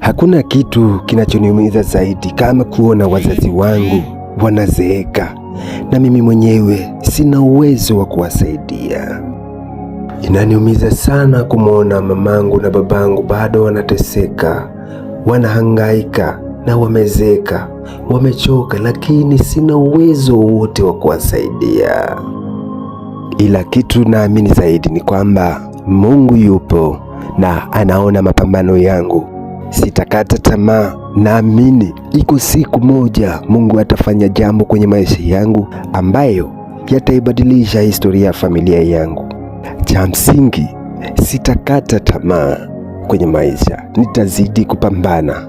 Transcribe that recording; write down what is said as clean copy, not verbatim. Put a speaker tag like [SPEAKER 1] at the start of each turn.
[SPEAKER 1] Hakuna kitu kinachoniumiza zaidi kama kuona wazazi wangu wanazeeka na mimi mwenyewe sina uwezo wa kuwasaidia. Inaniumiza sana kumwona mamangu na babangu bado wanateseka, wanahangaika na wamezeeka, wamechoka, lakini sina uwezo wowote wa kuwasaidia. Ila kitu naamini zaidi ni kwamba Mungu yupo na anaona mapambano yangu. Sitakata tamaa, naamini iko siku moja Mungu atafanya jambo kwenye maisha yangu ambayo yataibadilisha historia ya familia yangu. Cha msingi, sitakata tamaa kwenye maisha, nitazidi kupambana.